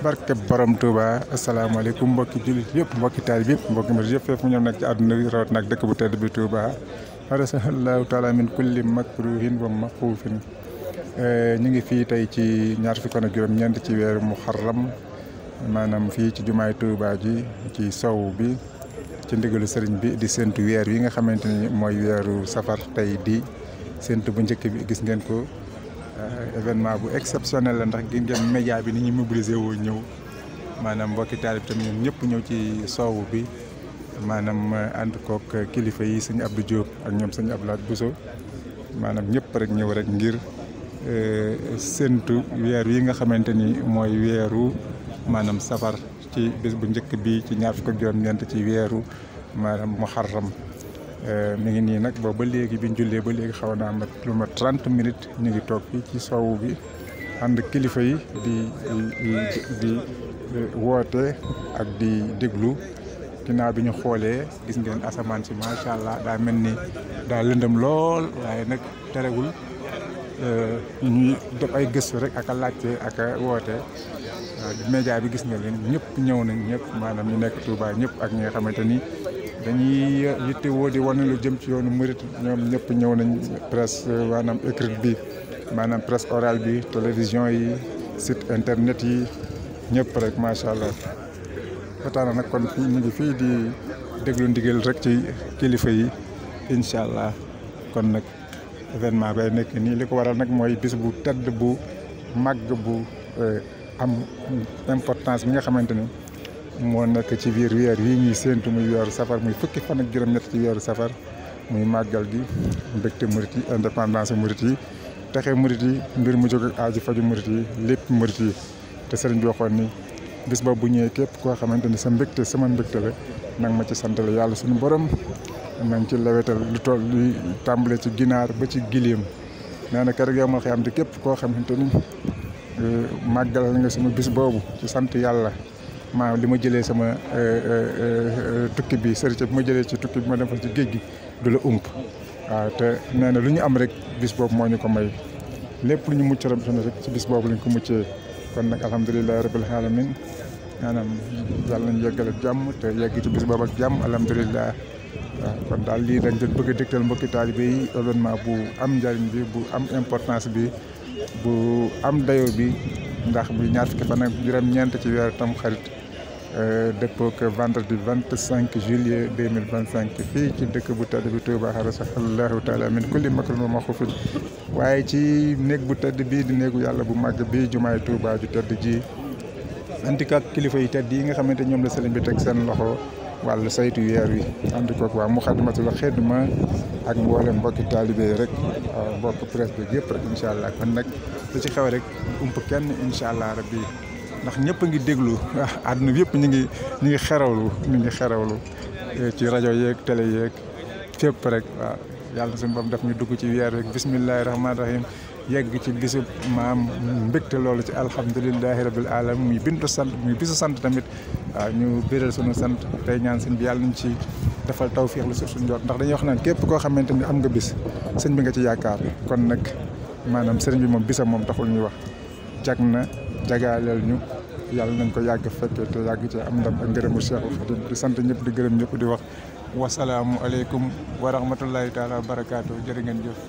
barke borom Touba asalaamaaleykum mbokki jullit yëpp mbokki taalibe yëpp mbokki murid yëpp fépp mu ñoom nag ci àdduna bi rawat nag dëkk bu tedd bi Touba arasahallahu taala min kulli makruhin wa maxuufin ñu ngi fii tey ci ñaar fukki fan ak juróom-ñeent ci weeru muharram maanaam fii ci jumaay Touba ji ci sow bi ci ndigalu sëriñ bi di séntu weer yi nga xamante ni mooy weeru safar tey di séntu bu njëkk bi gis ngeen ko événement bu exceptionnel la ndax gis ngeen média bi ni ñu mobilisé woo ñëw maanaam mbokki taalib tamit ñoom ñëpp ñëw ci soowu bi maanaam ànd kook kilifa yi sëñ Abdou Diop ak ñoom sëñ Abdoulaye Bousso maanaam ñëpp rek ñëw rek ngir séntu weer yi nga xamante ni mooy weeru maanaam safar ci bés bu njëkk bi ci ñaar fukk ak juróom-ñeent ci weeru maanaam muharram mi ngi nii nag boobu ba léegi biñ jullee ba léegi xaw naa mat lu mat 30 minutes ñu ngi toog fii ci soowu bi ànd kilifa yi di woote ak di déglu ginnaaw bi ñu xoolee gis ngeen asamaan si macha allah daa mel ni daa lëndëm lool waaye nag terewul ñuy def ay gëstu rek ak a laajte ak a woote média bi gis nga leen ñëpp ñëw nañ ñëpp maanaam ñu nekk Touba ñëpp ak ñi nga xamante ni dañuy yittewoo di wane lu jëm ci yoonu murit ñoom ñëpp ñëw nañ presse maanaam écrite bi maanaam presse orale bi télévision yi site internet yi ñëpp rek macha allah ba tax na nag kon fii ñu ngi fii di déglu ndigal rek ci kilifa yi incha allah kon nag événement bay nekk nii li ko waral nag mooy bis bu tedd bu màgg bu am importance bi nga xamante ni moo nekk ci biir weer yi ñuy séentu muy weeru safar muy fukki fan ak juróom-ñett ci weeru safar muy màggal gi mbégte murit yi indépendance murit yi texe murit yi mbir mu jóg ak aaju faju murit yi lépp murit yi te sëriñ bi waxoon ni bis boobu bu ñëwee képp koo xamante ni sa mbégte sama mbégte la nag ma ci santale yàlla suñu borom nañ ci lewetal lu toll lu tàmbale ci ginaar ba ci gileem nee na kër gi amal xëy am te képp koo xamante ni màggal nga sama bis boobu ci sant yàlla maanaam li ma jëlee sama tukki bi sërite bi ma jëlee ci tukki bi ma dem fa ci géej gi du la ump waaw te nee na lu ñu am rek bis boobu moo ñu ko may lépp lu ñu mucc rek ci bis boobu lañ ko muccee kon nag alhamdulilahi rabbil alamin maanaam yàlla nañu yeggale jàmm te yegg ci bis boobu ak jàmm alhamdulilah waaw kon daal lii dañ leen bëgg a dégtal mbokki taalibe yi événement bu am njariñ bi bu am importance bi bu am dayo bi ndax bi ñaar fukki fan ak juróom-ñeent ci weeru tam xarit dëppoo que vendredi 25 juillet 2025 fii ci dëkk bu tedd bi Touba xarasahallahu taala min kulli makrin wa maxufin waaye ci néeg bu tedd bii di néegu yàlla bu màgg bi jumaay Touba ju tedd ji antikak kilifa yi tedd yi nga xamante ñoom la sëriñ bi teg seen loxo wàllu saytu weer wi ànd koog waa Muxaddamatul Xidma ak mboolem mbokki taalibe yi rek mbokk presse bi yëpp rek incha allah kon nag lu ci xew rek ump kenn incha allah rabbi ndax ñëpp a ngi déglu àdduna bi yëpp ñu ngi xerawlu ci rajo yeeg télé yeeg fépp rek waaw yàlla suñu borom def ñu dugg ci weer rek bismillahi rahmaani rahim yegg ci bisu maam mbégte loolu ci alhamdulilahi rabil alamin muy bintu sant muy bisu sant tamit waaw ñu biral suñu sant tey ñaan sëñ bi yàlla nañ ci defal tawfiix lu suñu jot ndax dañuy wax naan képp koo xamante ni am nga bis sëñ bi nga ci yaakaar kon nag maanaam sëriñ bi moom bisam moom taxul ñuy wax jag na jagaaleel ñu yàlla nañ ko yàgg fekkee te yàgg ci am ndam ak ngërëmu Cheikhul Khadim di sant ñëpp di gërëm ñëpp di wax wasalaamu aleykum wa rahmatullahi taala wa barakaatu jërë ngeen jëf